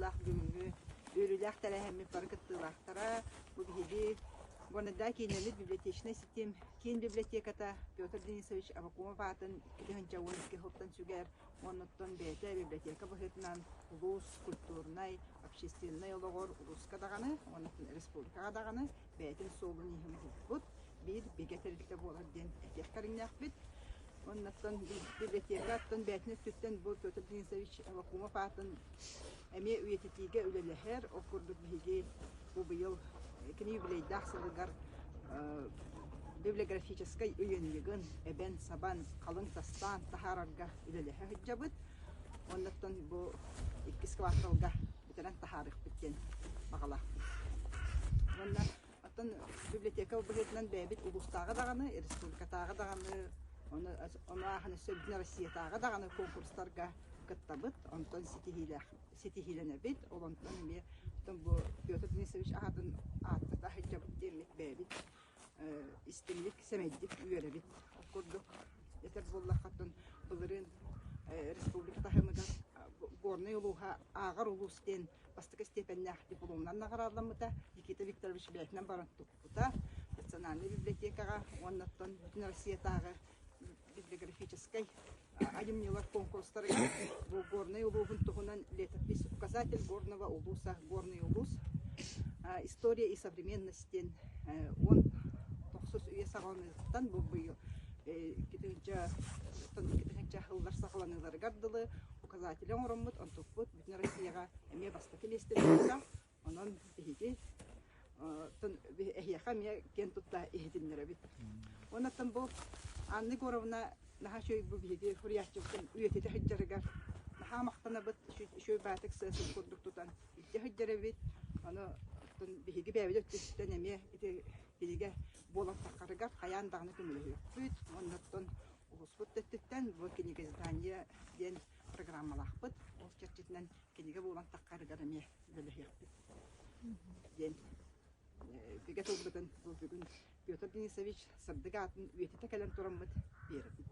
Ытыктабыллаах бүгүҥҥү үөрүүлээх тэрээһиммит бары кыттыылаахтара, бу биһиги Горнайдаа киинэммит библиотечнай ситим киин библиотеката Петр Денисович Аввакумов аатын 2012 сылтан сүгэр уонна бэйэтэ библиотека быһыытынан улуус культурнай, общественнай олоҕор улууска даҕаны уонна республикаҕа даҕаны бэйэтин суолун-ииһин булбут биир бигэ тэрилтэ буолар диэн этиэх кэриҥнээхпит. Уоннаттан библиотекаттан бэйэтин өттүттэн бу Петр Денисович Аввакумов аатын эмиэ үйэтитиигэ үлэлэһэр. Ол курдук биһиги бу быйыл кини юбилейдаах сылыгар библиографическай ыйынньыгын эбэн-сабан, халыҥ тастаан таһаарарга үлэлэһэ сылдьабыт. Уоннаттан бу иккис кварталга бүтэрэн таһаарыахпыт диэн баҕалаахпыт. Уонна оттон библиотека быһыытынан бэйэбит улуустааҕы даҕаны, республикатааҕы даҕаны, ону, ону ааһан өссө бүтүн Россиятааҕы даҕаны конкурстарга кыттабыт. Онтон ситиһиилээх ситиһиилэнэбит. Ол онтон эмиэ оттон бу Петр Денисович аатын ааттата сылдьабыт диэммит бэйэбит истиҥник, сэмэйдик үөрэбит. Ол курдук этэр буоллахха, оттон былырыын республика таһымыгар Горнай улууһа ааҕар улуус диэн бастакы степеннээх дипломунан наҕараадаламмыта. Никита Викторович бэйэтинэн баран туппута Национальнай библиотекаҕа уонна оттон Бүтүн Россиятааҕы библиографическай айымньылар конкурстарыгар бу Горнай улууһун туһунан летопись «Указатель горного улуса Горный улус. История и современность» диэн 19 үйэ саҕаланыытыттан бу быйыл 2000 сыллар саҕаланыыларыгар дылы указатели оҥороммут, онтукпут бүтүн Россияҕа эмиэ бастакы миэстэни ылла. Онон биһиги эһиэхэ эмиэ киэн тутта иһитиннэрэбит. Оннуттан бу Анна Егоровна наһаа үчүгэй бу биһиги суруйааччыбытын үйэтитэ сылдьарыгар наһаа махтанабыт, үчүгэй баатык сыа-сым курдук тутан илдьэ сылдьар эбит. Ону биһиги бэйэбит өттүбүттэн эмиэ ити кинигэ буолан таххарыгар хайаан даҕаны көмөлөһүөхпүт. Оннуттан улууспут да өттүттэн бу кинигэ издание диэн программалаахпыт. Ол чэрчитинэн кинигэ буолан таххарыгар эмиэ үлэлэһиэхпит диэн бигэ тылбытын бу бүгүн Петр Денисович сырдык аатын үйэтитэ кэлэн тураммыт биэрэбит.